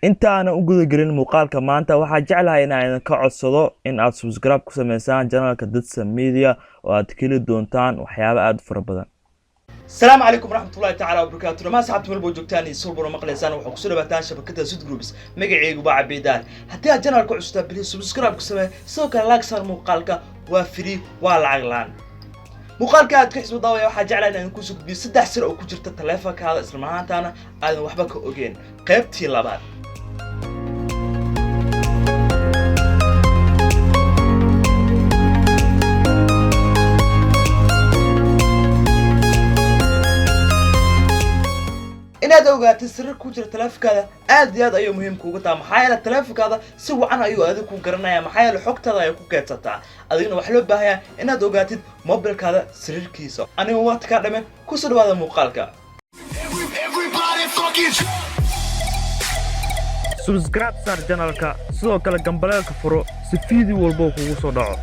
Inta aanan u gudagelin muuqaalka maanta, waxaa jeclahay inaan idinka codsado in aad subscribe ku sameysaan channelka Dadsa Media oo aad ka heli doontaan waxyaabo aada u fara badan. Asalaamu calaykum waraxmatullahi tacaala wabarakaatu. Dhamaan saxabta walba joogtaan iyo solbona maqlaysaan, waxaa kusoo dhawaataan shabakada Sud Groups. Magaceygu waa Cabiidaan. Haddii aad channelka cusubtaa, please subscribe ku samee, sidoo kale like saar muuqaalka. Waa free, waa lacag laan. Muuqaalka aad ka xisbo daawaya, waxaa jeclaa inaan kusoo gudbiyo saddex sir oo ku jirta taleefankaada, isla mahaantaana aadan waxba ka ogeen, qaybtii labaad. Inaad ogaatid sirar ku jira taleefankaada aad iyo aad ayuu muhiim kuuga taha, maxaa yeele taleefankaada si wacan ayuu adiga ku garanaya, maxaa yeele xogtaada ayay ku keedsataa. Adigna waxaa loo baahanyaa inaad ogaatid mobilkaada sariirkiisa. Aniga waqti kaa dhamen, kusoo dhawaada muuqaalka. Everybody fucking Subscribe saar channelka, sidoo kale gambaleelka furo si video walbo kugu soo dhaco.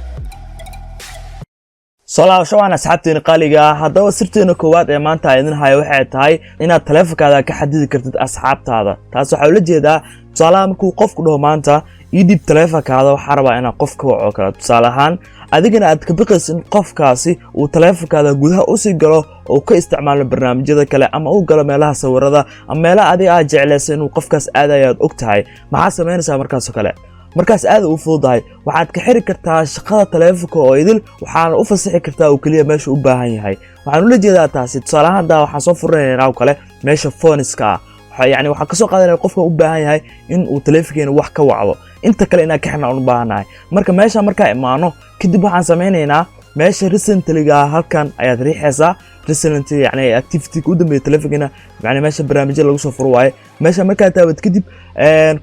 Soo laabasho waan, asxaabteena qaaliga ah. Haddaba sirteena koowaad ee maanta aan idin hayo waxay tahay inaad taleefankaada ka xadidi kartid asxaabtaada. Taas waxaa ula jeedaa, tusaalaha, markuu qofku dhaho maanta ii dhib taleefankaada, waxaa rabaa inaad qof ka waco kale, tusaale ahaan, adigana aad ka biqaysa in qofkaasi uu taleefankaada gudaha usii galo oo ka isticmaalo barnaamijyada kale, ama uu galo meelaha sawirada ama meelaha adiga aad jeclaysa inuu qofkaas aadayo aad og tahay. Maxaa samaynaysaa markaasoo kale? Markaas aad u fududahay, waxaad ka xiri kartaa shaqada taleefanka oo idil, waxaana u fasixi kartaa uu keliya meesha u baahan yahay. Waxaan ula jeedaa taasi, tusaale ahaan, hadda waxaan soo furinaynaa oo kale meesha phoneska ah, yani waxaan kasoo qaadanaya qofka u baahan yahay in uu taleefankeena wax ka wacdo, inta kale inaan ka xirna aan u baahannahay. Marka meesha markaa imaano kadib, waxaan samaynaynaa meesha recentlyga, halkan ayaad riixaysaa. Recently, yani activity u dambeeya taleefankeena, yani meesha barnaamijyada lagu soo furo waaye. Meesha markaa taabad kadib,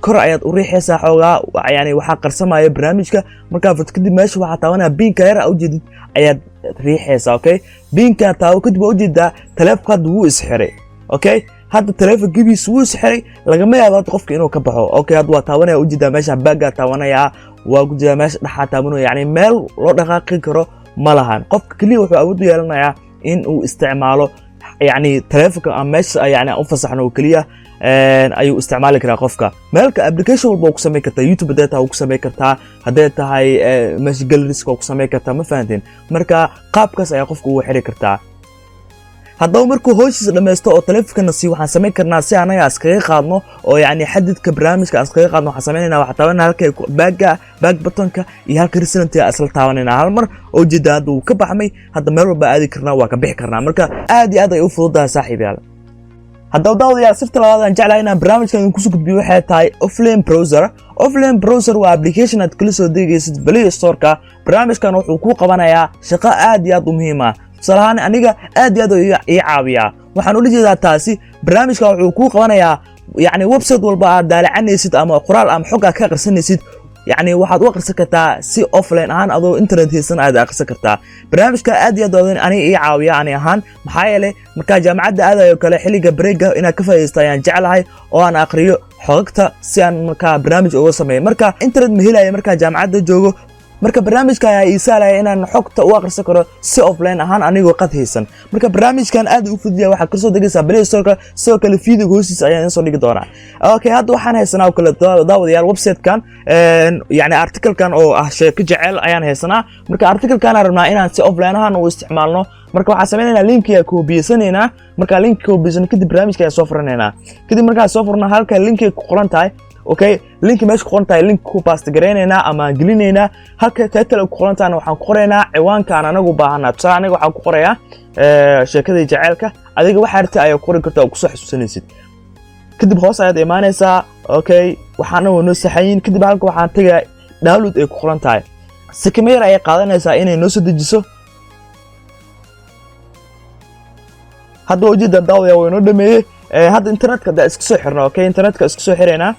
kor ayaad u riixaysaa xoogaa, yani waxaa qarsamaya barnaamijka. Markaa furto kadib, meesha waxaa taabanaya pinka yar aa ujeedid ayaad riixaysaa. Okay, pinka taabo kadib, waa ujeedaa taleefanka hadda wuu isxiray. Okay, hadda taleefon gebiisa wuu isxiray, lagama yaabo hadda qofka inuu ka baxo. Okay, hadda waa taabanaya, ujeedaa meesha baagaa taabanaya, waa kujeedaa meesha dhexaa taabanaya, yani meel loo dhaqaaqi karo ma lahan. Qofka keliya wuxuu awood u yeelanayaa in uu isticmaalo yani taleefonka ama meesha yani u fasaxno oo keliya ayuu isticmaali karaa qofka. Meelka application walba waa ku samayn kartaa, YouTube hadday tahay waa ku samayn kartaa, hadday tahay meesha gallerieska waa ku samayn kartaa. Ma fahanteen? Marka qaabkaas ayaa qofka ugu xiri kartaa. Haddaba markuu howshiisa dhammaysto oo taleefonkana sii, waxaan samayn karnaa si anaga iskaga qaadno oo yani xadidka barnaamijka aan iskaga qaadno. Waxaan samaynayna, waxaan taabanayna halka backga, back buttonka iyo halka recently isla taabanayna hal mar oo jeeda. Hadda wuu ka baxmay, hadda meel walba aadi karnaa, waa ka bixi karnaa. Marka aad iyo aad ay u fududahay, saaxiib yaal. Haddaba daawadayaal, sirta labaad aan jeclahay inaan barnaamijkan idinku gudbiyo waxay tahay offline browser. Offline browser waa application aad kala soo degaysid Play Store-ka. Barnaamijkan wuxuu kuu qabanayaa shaqo aad iyo aad u muhiim ah. Tusaale ahaan, aniga aad iyo aad ii caawiyaa. Waxaan ula jeedaa taasi, barnaamijkan wuxuu kuu qabanayaa, yacni website walba aad daalacanaysid ama qoraal ama xog aad ka aqrisanaysid, yacni waxaad u akhrisan kartaa si offline ahaan, adoo internet haysan aad akhrisan kartaa. Barnaamijka aad iyo aad aniga ii caawiya ani ahaan, maxaa yeelay markaa jaamacadda aadayo kale, xilliga breakga inaad ka faa'iidaysto ayaan jeclahay oo aan aqriyo xogagta si aan markaa barnaamij uga sameeyo. Marka internet ma helaya markaa jaamacadda joogo. Marka barnaamijka ayaa ii sahlaya inaan xogta u akhrisan karo si offline ahaan anigoo qad haysan. Marka barnaamijkan aad u fududyahay, waxaad kasoo degaysaa Play Store-ka. Sidoo kale videoga hoostiisa ayaan idin soo dhigi doonaa. Okay, hadda waxaan haysanaa oo kale, daawadayaal, website-kan, yani articlekan oo ah sheeko jecel ayaan haysanaa. Marka articlekan aan rabnaa inaan si offline ahaan u isticmaalno. Marka waxaan sameynaynaa linkiga koobiyeysaneynaa. Marka linki koobiyeysan kadib, barnaamijka ayaan soo furanaynaa. Kadib markaan soo furno, halka linkiga ku qoran tahay, okay, linki meesha ku qoran tahay, link ku paste garaynaynaa ama aan gelinaynaa. Halka title ku qoran tahayna waxaan ku qoraynaa ciwaanka aan anagu baahanaa. Tusaale, aniga waxaan ku qorayaa sheekadii jaceylka. Adiga waxaa rabta ayaa ku qori kartaa oo kusoo xasuusanaysid. Kadib hoos ayaad imaanaysaa. Okay, waxaana waa noo saxayin. Kadib halka waxaan tegayaa download ay ku qoran tahay. Sikimo yar ayay qaadanaysaa inay noo soo dejiso. Hadda waa ujeedaa, daawaya, waa inoo dhameeyey. Hadda internetka hadda iska soo xirno. Okay, internetka iska soo xiraynaa.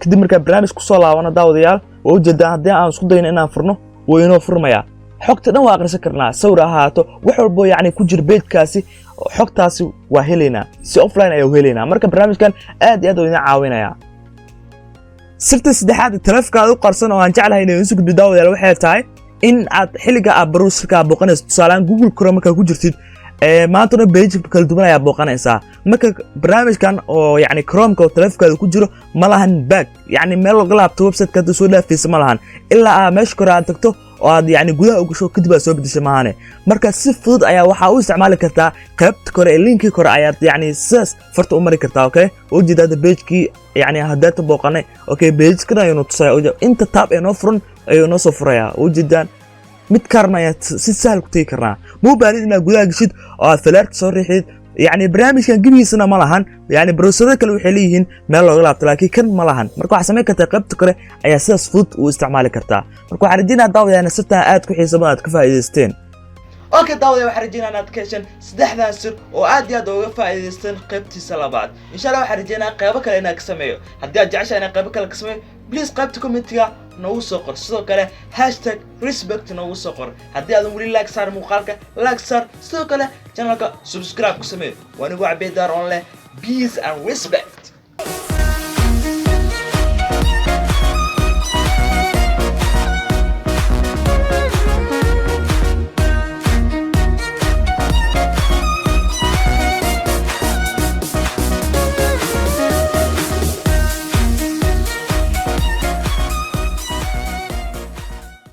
Kadib markaa barnaamij kusoo laabano, daawadayaal, waa ujeedaa, haddii aan isku dayno inaan furno, wuu inoo furmayaa. Xogta dhan waa akhrisan karnaa, sawir ahaato, wax walbo yacni ku jira pagekaasi, xogtaasi waa helaynaa, si offline ayaa u helaynaa. Marka barnaamijkan aad iyo aad u idin caawinayaa. Sirta saddexaad taleefonkaada u qarsan oo aan jeclahay inay isu gudbi, daawadayaal, waxay tahay in aad xilliga aad browserka aad booqanayso, tusaalehaan Google Chrome markaa ku jirtid, Maantana page kala duwan ayaa booqanaysaa. Marka barnaamijkan oo yacni Chromeka oo taleefonkaada ku jiro ma lahan back, yacni meel looga laabto websiteka hadda soo dhaafaysa ma lahan, ilaa aa meesha kore aad tagto oo aad yacni gudaha u gasho, kadib aad soo bedesho maahane. Marka si fudud ayaa waxaa u isticmaali kartaa qaybta kore ee linkii kore ayaad yacni sidaas farta u mari kartaa. Okay, ujeeda hadda pagekii yacni haddaata booqanay. Okay, pagekan ayuu tusaya, inta tab ee noo furan ayuu noo soo furayaa. Ujeedaan, mid kaarna ayaad si sahal ku tegi karnaa. Ma u baahnid inaad gudaha geshid oo aad falaarta soo riixid. Yacni barnaamijkan gebigiisana ma lahan, yacni browserada kale waxay leeyihiin meel looga laabto, laakiin kan ma lahan. Marka waxaad samayn kartaa qaybta kore ayaa sidaas fudud u isticmaali kartaa. Marka waxaan rajeynaya, daawadayaana, sirtan aad ku xiisa badan aad ka faa'iidaysteen. Okay daawada, waxaan rajeynaa inaad ka hesheen saddexdan sir oo aad iyo aad uga faa'iidaysteen qaybtiisa labaad. Insha Allah waxaan rajeynaa qaybo kale inaan ka sameeyo. Haddii aad jeceshahay inaan qaybo kale ka sameeyo, please qaybta commentiga noogu soo qor. Sidoo kale #respect noogu soo qor. Haddii aadan weli like saar muuqaalka, like saar. Sidoo kale channelka subscribe ku sameeyo. Waa anigu Cabeedaar on leh peace and respect.